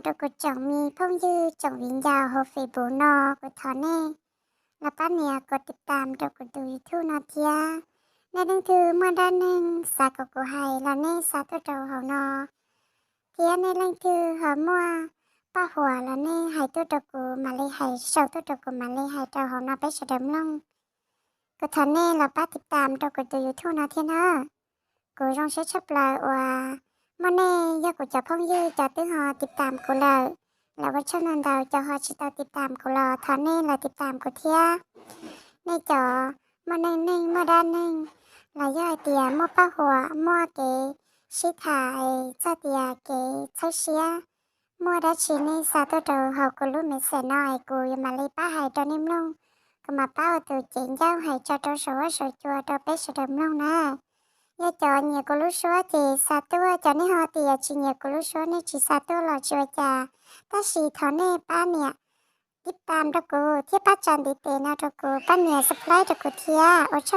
Rau kuv tsoom me phooj ywg tsoom viv ncaus hauv Facebook no, kuv thov nej los pab nias kuv tiv tam rau kuv tus YouTube no thiab. Nej leej twg muaj dab neeg xav kom kuv hais los nej xa tuaj rau hauv no, thiab nej leej twg ho muaj paj huam los nej hais tuaj rau kuv mam li hais, sau tuaj rau kuv mam li hais rau hauv no peb sawv daws mloog. Kuv thov nej los pab tiv tam rau kuv tus YouTube no thiab na. Kuv zoo siab tshaj plaws uas muaj nej yog kuv cov phooj ywg cov twb ho tiv tam kuv lawm, los ua tsaug ntau ntau. Cov ho tsis tau tiv tam kuv los thov nej los tiv tam kuv thiab. Nej cov muaj neej neeg muaj dab neeg, los yog hais tias muaj paj huam muaj kev sib tham txog tias kev txhawb siab, muaj dab tsi nej xa tuaj rau hauv kuv lub me xais no es kuv yuav mam li pab hais rau nej mloog. Kuv mam pab ua tus cev ncauj hais tso rau saum huab saum cua rau peb sawv daws mloog na. Yog cov nyiam kuv lub suab ces xa tuaj, cov nej ho tias tsis nyiam kuv lub suab nej tsis xa tuaj los tsis ua cas, tab sis thov nej pab nias tiv tam rau kuv thiab pab tsa ntiv tes no rau kuv, pab nias subscribe rau kuv thiab. Ua tsaug.